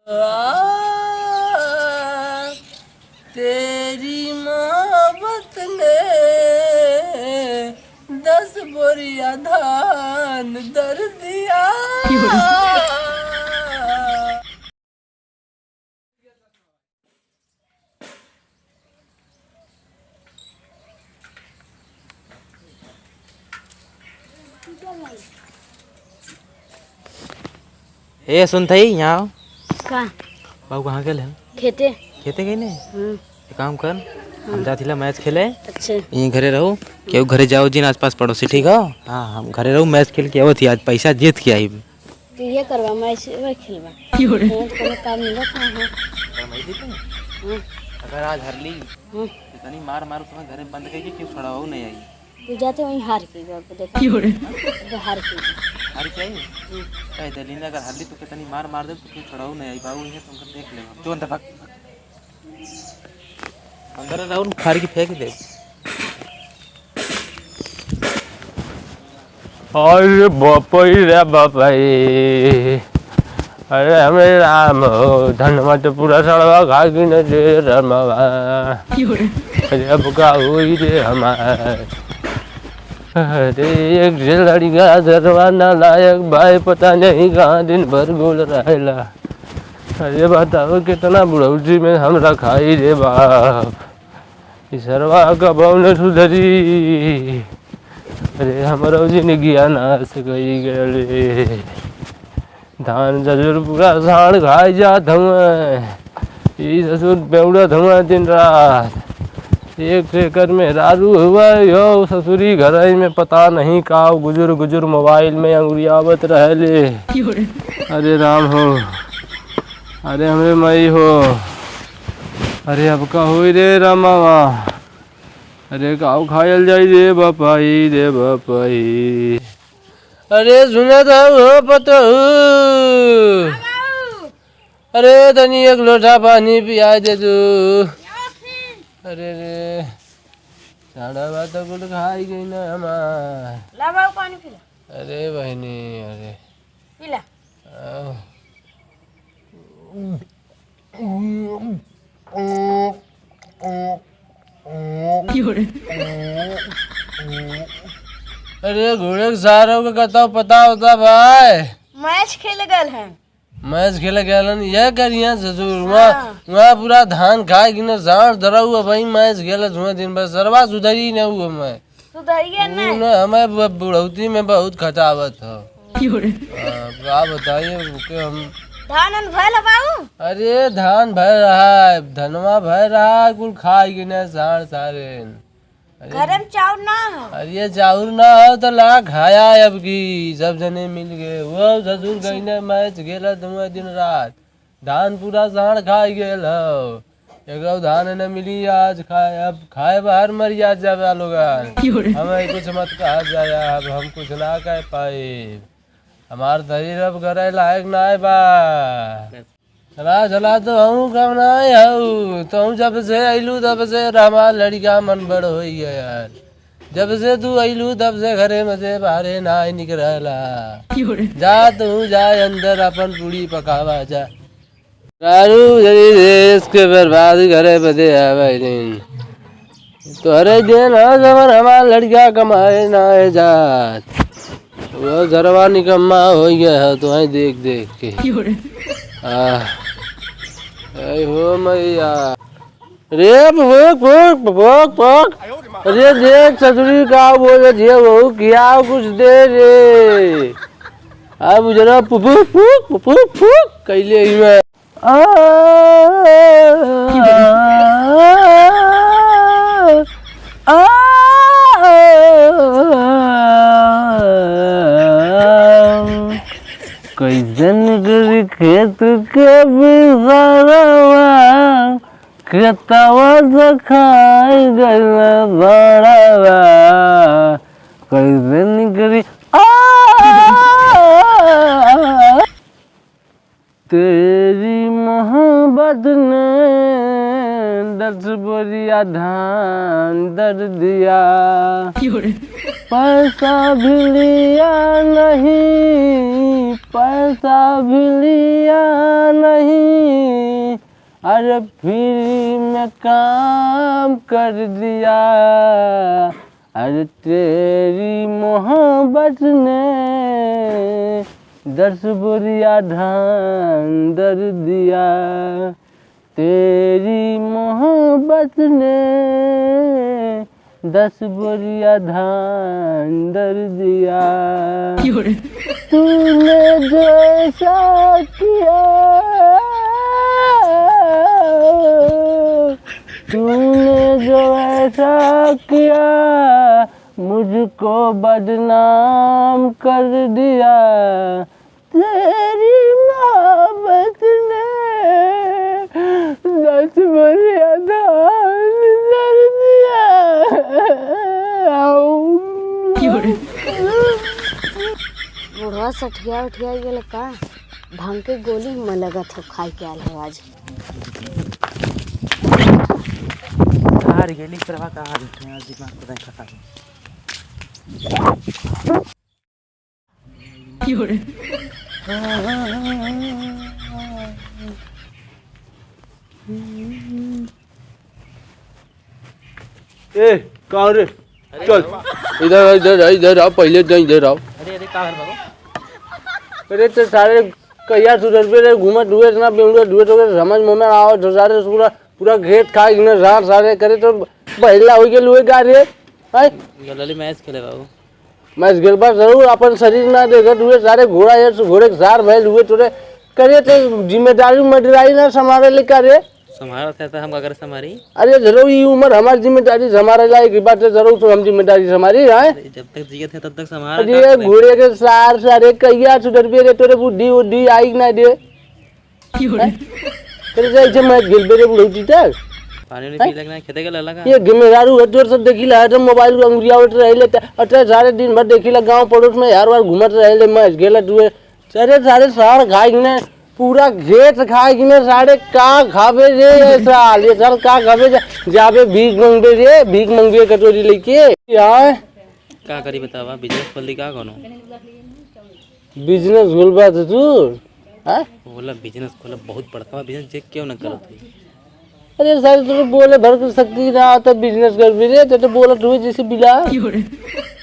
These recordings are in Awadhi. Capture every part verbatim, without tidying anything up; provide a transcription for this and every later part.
आ, तेरी मोहब्बत ने दस बोरिया धान दर दिया। ए, सुनत हई, यहाँ आओ। का? बाबू कहाँ गेल हैं? खेते। खेते गए ने? हम्म। एक काम कर, हम हम्म। जात हिला मैच खेले। अच्छा। यहीं घरे रहो, केहू घरे जाओ जिन आसपास पड़ोसी, ठीक हो? हाँ, हम घरे रहो, मैच खेल के आवत ही, आज पैसा जीत के आई। तू ये करवा, मैच वही खेलवा। क्यों रे? यहाँ तो कोनो काम मिलत ना है। पर मैं जीतूँ? हाँ। अगर आज हरली, हाँ। तो तनी मार मार तुम्हें घरे बंद करके क्यों छोड़ाओ नहीं आई। तू जाते वहीं हार के, बाबू, देखा। क्यों रे? अब हार के। हार के आई? हम्म। कह दे, लीना अगर हारली तो कितनी मार मार दे, तो क्यों छुड़ाऊ नहीं आई, बाबू, ये तुमको देख ले। जो अंदर भाग। अंदर रहो, फाड़ के फेंक दे। अरे बापई रे बापई, अरे हमरे राम हो, धनमा तो पूरा सड़वा खा गई न रे रामवा। अरे अब का होई रे हमार। अरे एक से लड़िका सरवा नालायक भाई, पता नहीं कहाँ दिन भर गोल रहेला। अरे बताओ कितना बुढ़ौती में हम रखाई रे बाप। ई सरवा कबहू न सुधरी। अरे हमरो जिनगिया नास कई गए रे। धान ससुर पूरा साँड़ खाई जात हउए। ई ससुर बेउड़त हउए दिन रात। एक से एकर मेहरारू हुआ, यो ससुरी घर में पता नहीं का गुजुर गुजुर मोबाइल में अंगुरियावत रहले। अरे राम हो, अरे हमरे माई हो, अरे अब का होई रे रामावा, अरे काऊ खायल जाई रे बापाई, रे बापाई। अरे सुनत हऊ हो पतोहू, अरे तनी एक लोटा पानी पियाई दे तू। अरे रे, साढ़ा बात कुल खाई गई ना हमार। ला बाबू पानी पी ला। अरे बहिनी, अरे। पी ला। आओ। अरे घोड़े के सारों के कतौ पता होता भाई? मैच खेले गल हैं। मैच खेले गलन, यह करिया ससुर, वहाँ, हाँ। वहाँ पूरा धान खाए कि ना, जान धरा हुआ भाई, मैच खेलत हुआ दिन भर, सरवा सुधरी न हुआ मैं। सुधरिए ऊ नहीं। न हमें ब-, बुढ़ौती में बहुत खटावत हो। क्यों रे? हाँ, का बताइए उनके हम। धान उन भयल बाऊ? अरे धान भय रहा है, धनवा भय रहा है, कुल खाए कि ना, सार सारे। अरे, घरे में चाउर ना हो। अरे, चाउर ना हो तो ला खाया अब की, सब जने मिल गए। वो ससुर गई ने मैच खेला दुआ दिन रात, धान पूरा साँड़ खाई गेल हो। एगो धान न मिली आज खाए, अब खाए बाहर मर जा जावे लोगन। क्यों रे? हमें कुछ मत कहा जाया, अब हम कुछ ना कह पाए। हमार शरीर अब घरे लायक ना बा। चला, चला, तो हूँ कब ना आए हऊ। तो हूँ जब से अइलू, तब से हमार लड़िका मन बड़ होई गया यार। जब से तू अइलू, तब से घरे में से बाहरे ना आए निकरला। क्यों रे? जा तू, जा अंदर अपन पूड़ी पकावा जा। दारू जरी देश के बर्बाद करे बदे आवे दिन। तोहरे देन ह जवन हमार लड़िका कमाए ना है जात। वो सरवा निकम्मा हो गया है तो है देख देख के। क्यों रे? आह। ऐ हो मैया। रे भोक, भोक, भोक, भोक। अरे देख ससुरी का बोले जे वो क्या कुछ दे रे। अब जरा पुपुक, पुक, पुपुक, पुक, कैले ही मैं। आ, आ, कैसन करी खेत के बिसारवा, खेतवा से खाई गइल बड़वा, कैसन करी आ। तेरी मोहब्बत ने दस बोरिया धान दर दिया। पैसा भी लिया नहीं, पैसा भी लिया नहीं, अरे फ्री में काम कर दिया। अरे तेरी मोहब्बत ने दस बोरिया धान दर दिया। तेरी मोहब्बत ने दस बोरिया धान दर दिया। क्यों रे? तूने जो ऐसा किया, तूने जो ऐसा किया, मुझको बदनाम कर दिया। तेरी मोहब्बत ने दस बोरिया धान दर दिया। बुढ़वा सठिया उठिया गेल का? भांग के गोली में लगत हो खाए के आल हो आज। कहाँ रे गेली सरवा, कहाँ रे? यहाँ दिमाग पता नहीं कहाँ है। ए, कहाँ रे? अरे चल, बाबा। इधर, इधर, इधर आओ, पहले तो इधर आओ। अरे, अरे, का है बाबा? अरे, तो सारे कहिया सुधरबे रे, घूमत हुए इतना बेवड़े हुए तो समझ में ना आओ, तो सारे पूरा, पूरा घेत खाए इन्हें सार सारे करे तो बहिला हो गेल हुए का रे? हैं? गलली मैच खेले बाबू। मैच गेल बा जरूर, अपन शरीर ना देखत हुए, सारे घोड़ा ये घोड़े के सार भैल हुए तोरे। करे तो जिम्मेदारी उम्मेदारी ना संभाले ले का रे? संभालत है तो हम अगर संभारी। अरे जरूर, ई उम्र हमार जिम्मेदारी संभाले लायक की बात है, जरूर तो हम जिम्मेदारी संभारी, हैं? अरे जब तक जियत है तब तक संभाल अरे का ये करें? घोड़े के सार सारे कहिया सुधरबे रे, तोरे बुद्धि उद्धि आई ना दे। क्यों रे? हैं? तेरे से ऐसे मैच खेल बेरे बुढ़ौती तक। पानी नहीं हैं? पी लगना, खेते के लगा। ये गे मेहरारू है, तोर सब देखी ला, हरदम मोबाइल को अंगुरियावत रहे ले, अरे सारे दिन भर देखी ला, गांव पड़ोस में यार वार घूमत रहे ले, मैच खेलत हुए। अरे सारे सार खाए गिने, पूरा घेत खाए गिने, सारे का खाबे रे ये साल, ये साल का खाबे, जा-, जाबे भीख मंगबे रे, भीख मंगबे कटोरी लेके। यार का करी बतावा, बिजनेस खोल दी का कोनो? बिजनेस खोलबा तो तू, हाँ? बोला बिजनेस खोला, बहुत बड़का बिजनेस, जे क्यों ना करत हुई। अरे सारे, तोरे बोले भर के शक्ति ना आता, बिजनेस कर भी रे, तो, तो बोलत हुए जैसे बिला।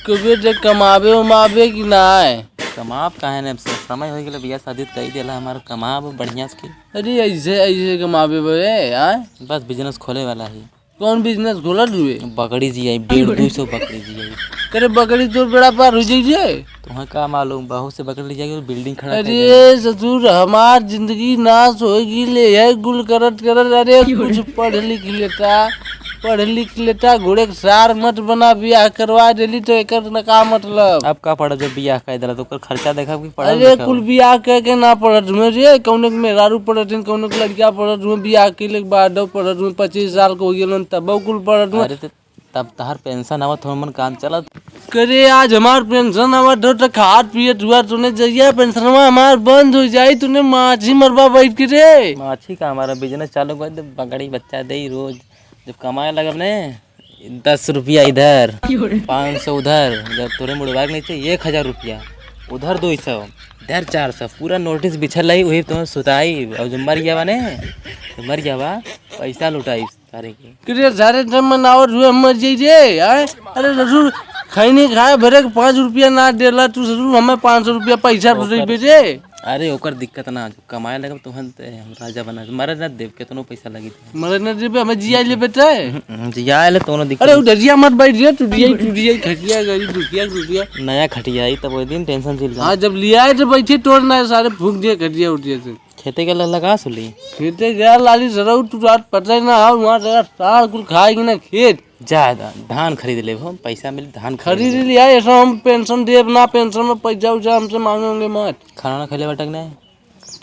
कबे ते कमाबे उमाबे कि नाय? कमाब काहे ने, अब स-, समय हो गेल, बियाह शादी कई देला हमार, कमाब बढ़िया से की। अरे ऐसे, ऐसे कमाबे बे, आय? बस बिजनेस खोले वाला ही। कौन बिजनेस खोलत हुए? बकरी जी आई, डेढ़ दो सौ बकरी जी आई। करे बकरी तोर बेड़ा पार हो जाई रे। तुम्हें का मालूम, बहुत से बकरी ले जाके बिल्डिंग खड़ा कर देंगे। अरे ससुर, हमार जिंदगी नाश हो गई ले, है गुल करत करत। अरे कुछ पढ़ लिख लेता, पढ़ लिख लेता, घोड़े के सार मत बना, बियाह करवा देली तो एकर न का मतलब? अब का पढ़ा, जब बियाह कर देला तो ओकर खर्चा देखा कि पढ़ल अरे लिखल? कुल बियाह कह के ना पढ़त हुए रे, कौनो के मेहरारू पढ़त हन, कौनो के लड़किया पढ़त हुए, बियाह के लिए बाद पढ़त हुए, पच्चीस साल के हो गेलन तब कुल पढ़त हुए। अरे तो तब तहार पेंशन आवत हो, मन काम चलत। करे आज हमार पेंशन आवत हो तो खात पियत हुआ, तूने जइया पेंशनवा हमार बंद हो जाई, तूने माछी मरबा बैठ के रे। माछी का, हमारा बिजनेस चालू कर दे, बकरी बच्चा दे रोज, जब कमाए लगब ने, दस रुपया इधर, पाँच सौ उधर, जब तोरे मुड़वा के नीचे एक हजार रुपया, उधर दो सौ, इधर चार सौ, पूरा नोटिस बिछल रही, वही तुम्हें सुताई। और जो मर गया बा ने, जो मर गया बा, पैसा लुटाई सारे के। करे सारे जब मनावत हुए मर जाई रे, आय? अरे ससुर, खैनी खाए भरे के पाँच रुपया ना देला तू ससुर, हमें पाँच सौ रुपया पैसा ओकर दे रे। अरे ओकर दिक्कत ना, जो कमाए लगब तोहन ते हम राजा बना, मरे ना देब, केतनो पैसा लगी। मरे ना देबे, हमें जिया ले बेटा। हम्म, जिया ले, तोनो दिक्कत अरे नहीं। उधर जिया मत बैठ रे, टूट जाई, टूट जाई, खटिया गई, टूटिया, टूटिया। नया खटिया आई, तब वो दिन टेंशन चिल रहा। हाँ, जब लिया है तो बैठे, तोड़ ना सारे फूंक दिए खटिया उठिया से। खेते के लगा सुली। खेते गया लाली सरऊ, तू रात पता ही ना आओ, वहाँ जगह सार कुल खाएगी ना खेत। जा दा-, धान खरीद लेब हम, पैसा मिली, धान खरीद खरीद लेब। लिया, ऐसा हम पेंशन देब ना, पेंशन में पैसा उसा हमसे मांगेंगे मत। खाना ना खैले बटक ने?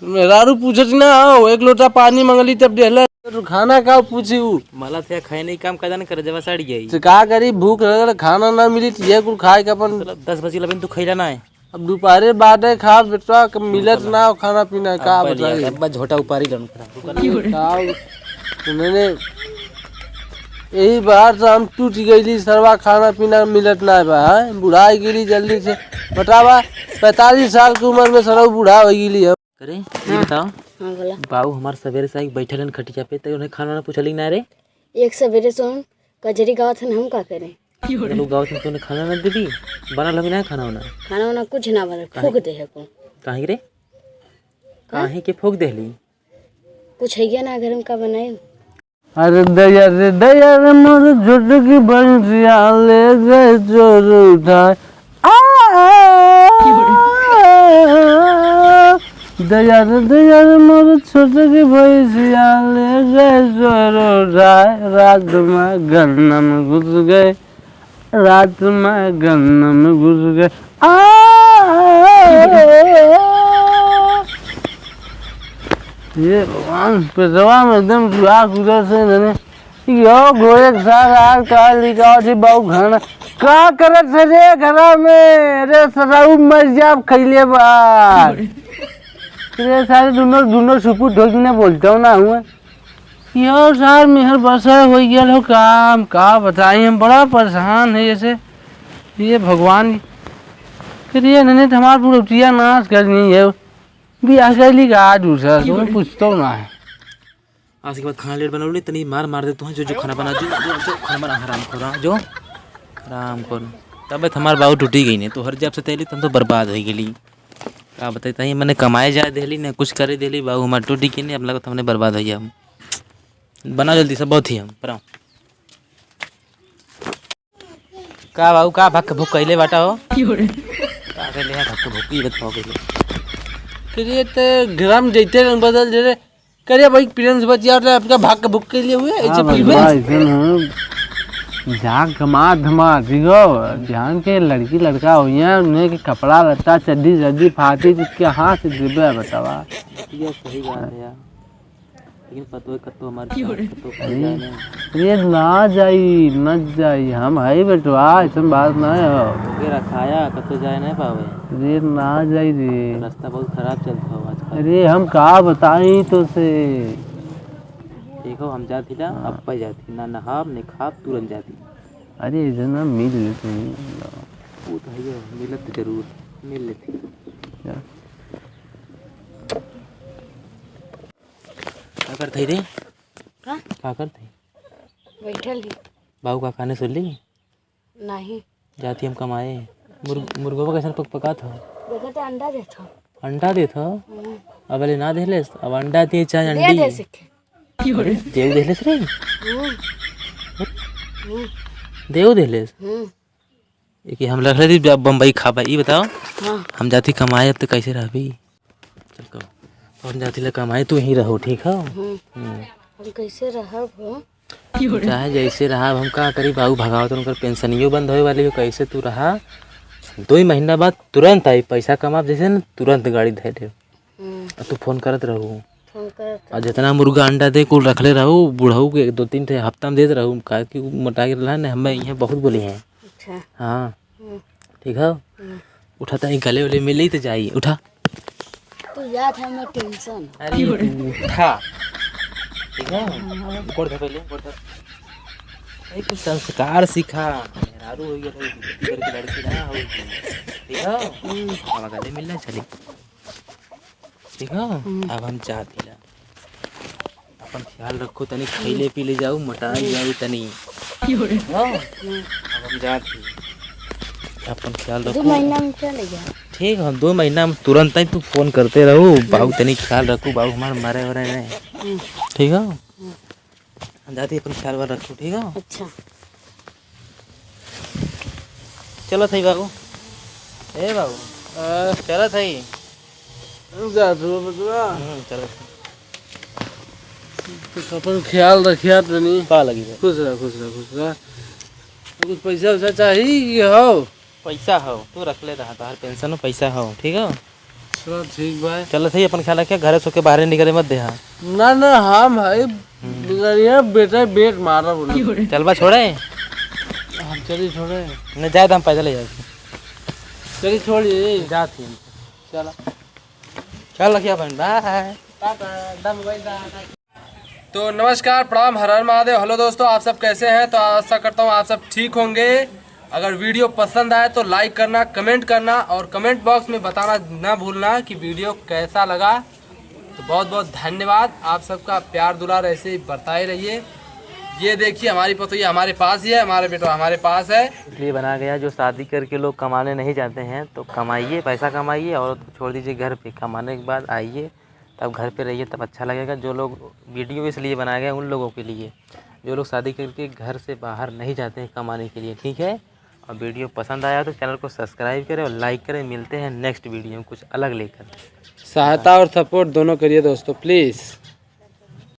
मेहरारू पूछत ना हो, एक लोटा पानी मंगली तब देहला। तो खाना का पूछी ऊ? मला से खाए नहीं काम कायदा नहीं करे, जब साड़ी आई। तो का करी, भूख लगल, खाना ना मिली तो ये कुल खाए के अपन। मतलब दस बजे लबिन तू खैला ना है। अब दोपहरे बाद है खा बेटा, कब मिलत ना हो खाना पीना, का अब बताई? लिया, अब झोटा उपारी लन खड़ा। का उन्होंने यही बार से हम टूट गईली सरवा, खाना पीना मिलत ना बा, हैं? बुढ़ाई गईली जल्दी से। बतावा, पैंतालीस साल की उम्र में सरवा बूढ़ा हो गईली हम। करे, ये हाँ। बताओ, हाँ, बोला। बाबू हमार सवेरे से आई बैठल हन खटिया पे, तो उन्हें खाना ना पूछली ना रे? एक सवेरे से हम कजरी गावत हन, हम का करें? अगर लोग गावत हन तो उन्हें खाना ना देबी, बना लगी ना खाना वाना? खाना वाना कुछ ना बना, काहे? फूक दे है को। काहे रे? का? काहे के फूक देली? कुछ है ना घर में का बनाए? अरे दया रे दया रे मोर छोटकी भैंसिया ले गए चोर उठाए। आ, दया रे दया रे मोर छोटकी भैंसिया ले गए चोर उठाए। रात में गन्ना में घुस गए, रात में गन्ना में घुस गए। आ, ये भगवान, पेटवा में एकदम जुआ कूदा से इन्होंने यो घोड़े के साथ आज का लिखा जी बाबू खाना का करत है रे घरा में? अरे सराऊ मर जाब खैले बाद। अरे सारे दोनों, दोनों सुपुत ढोल ने बोलता हूँ ना हुआ। यो सार मेहर बसा हो गया हो काम, का बताई, हम बड़ा परेशान है जैसे। ये भगवान, फिर ये इन्होंने तो हमार बुढ़ौतिया नाश करनी है। भी आ गई का आज दूसरा, तुम्हें पूछता हूँ ना है। आज के बाद खाना लेट बनाओ, नहीं तनी मार मार दे तुम्हें, जो जो खाना बना दे, जो, जो खाना बना, हराम खोरा, जो हराम खोर। तबे तो हमार बाबू टूटी गई ने, तो हर जब से तैली तन तो बर्बाद हो गेली। का बताई, तहीं मने कमाए जाए देली, ने कुछ करे देली, बाबू हमार टूटी के ने, अब लगत हमने बर्बाद हो गया। हम बना जल्दी से, बहुत ही हम, बनाओ। का बाबू, का भक्क भुक कइले बाटा हो? का कइले है भक्क भुक, ई बताओ पहले। फिर ये ते ग्राम जैते रंग बदल दे रे। करिया भाई, प्रिंस बचिया रे, आपका भक्क भुक के लिए हुए, ऐसे हाँ, पीबे। बस भाई, सुन, हाँ। जा कमा धमा, ठीक हो? ध्यान के लड़की लड़का होइए, उन्हें के कपड़ा लत्ता, चड्डी चड्डी फाटी, जिसके हाथ से देबे, बतावा। ये सही बात है यार। लेकिन पतोह कत्तो हमार क्यों रे? कत्तो अरे, जाए नहीं। अरे ना जाई, न जाई, हम हई बेटवा, ऐसन बात ना हो। ओके रखाया, कत्तो जाए नहीं पावे। अरे ना जाई रे। रास्ता बहुत खराब चलता हो आजकल। अरे हम का बताई तो से। देखो, हम जाती ना, हाँ। अब्बा जाती ना, नहाब, ने खाब, तुरंत जाती। अरे, इधर ना मिल लेते हैं। वो तो है, मिलत जरूर, मिल लेते। क्या? का करत हई रे? का? का करत हई? बैठल ही। बाबू का खाने सुन ली? नहीं। जाती हम कमाए। मुर्ग-, मुर्गवा कैसन पक-, पकात हो? देखो तो अंडा देत हो। अंडा देत हो? हम्म। अब ले ना देलेस, अब अंडा दे चाहे दे अंडी। दे सिखे। अरे, देव देलेस रे? हम्म। हम्म। देव देलेस? हम्म। एक हम रख लेती, अब बम्बई खाबा। ई बताओ, हाँ। हम जाती कमाए, अब तो कैसे रहबी? चल कहो। हम जाती ला कमाए, तू यहीं रहो, ठीक है? हम्म। हम्म। हम कैसे रहब हो? चाहे जैसे रहा, हम का करी, बाबू भगावत उनकर पेंशनियो बंद होए वाली हो, कैसे तू रहा? दो ही महीना बाद तुरंत आई, पैसा कमाब जैसे न, तुरंत गाड़ी धै दे। हम्म। आ तू फोन करत रहू। फोन करत और जितना मुर्गा अंडा दे, कुल रखले रहू, बुढ़ऊ के दो तीन ठे हफ्ता में देत रहू, काहे कि उ मोटा के रहला ने, हमें इहे बहुत बोली हैं। अच्छा। हाँ। हम्म। ठीक है? हम्म। उठा, तनी गले उले मिली तो जाई, उठा। तू जात है, मैं टेंशन। अरे, तू उठा। ठीक है? हाँ। गोड़ धर पहले, गोड़ धर। भाई, कुछ संस्कार सीखा। मेहरारू हो गया, भाई, बेटी करके लड़की ना हो। ठीक है? हम्म। अब गले मिलना चली। ठीक है? हम्म। अब हम जात ही ला। अपन ख्याल रखो, तनी खइले पीले जाऊ, मोटाई जाऊ तनी। हाँ? हम्म। अब हम जात ही। अपन ख्याल दो रखो। महीना में चले जाओ। ठीक है, दो महीना में तुरंत ही तू फोन करते रहो। हम्म। बाबू तनी ख्याल रखो, बाबू हमारे मरे वरे नहीं। हम्म। ठीक है? हम्म। हम जाती अपन ख्याल वाल रखो, ठीक है? अच्छा। चलो सही बाबू। ए बाबू। हाँ। चलो सही। हम जात हो बतवा। हम्म, चलो सही। तो अपन ख्याल रखिया तनी। का लगी बे? खुश रह, खुश रह, खुश रह। कुछ पैसा वैसा चाहिए कि हो? पैसा हो, तू रख ले रहा, तोहार पेंशन हो, पैसा हो, ठीक है? चलो, ठीक बा। चलो, सही, अपन ख्याल रखे, घरे से होके बाहरे निकले मत देहा। ना, ना, हम है, हम्म। निकलिए, बेटा, बेट मारा बोलो। चल बा, छोड़े। हम चली, छोड़े। नहीं, जाए तो हम पैदल ही जाए। चली, छोड़िए। जाती हम। चला। ख्याल रखिए अपन, बाय। टाटा, डन भाई, टाटा। तो नमस्कार, प्रणाम, हर हर महादेव। हेलो दोस्तों, आप सब कैसे हैं? तो आशा करता हूँ आप सब ठीक होंगे। अगर वीडियो पसंद आए तो लाइक करना, कमेंट करना और कमेंट बॉक्स में बताना ना भूलना कि वीडियो कैसा लगा। तो बहुत बहुत धन्यवाद, आप सबका प्यार दुलार ऐसे ही बरताए रहिए। ये देखिए, हमारी पतोहिया हमारे पास ही है, हमारे बेटा हमारे पास है। इसलिए बनाया गया, जो शादी करके लोग कमाने नहीं जाते हैं तो कमाइए, पैसा कमाइए और छोड़ दीजिए घर पे। कमाने के बाद आइए, तब घर पे रहिए, तब अच्छा लगेगा। जो लोग वीडियो इसलिए बनाया गया उन लोगों के लिए, जो लोग शादी करके घर से बाहर नहीं जाते हैं कमाने के लिए, ठीक है। और वीडियो पसंद आया तो चैनल को सब्सक्राइब करें और लाइक करें। मिलते हैं नेक्स्ट वीडियो में कुछ अलग लेकर। सहायता और सपोर्ट दोनों करिए दोस्तों, प्लीज़।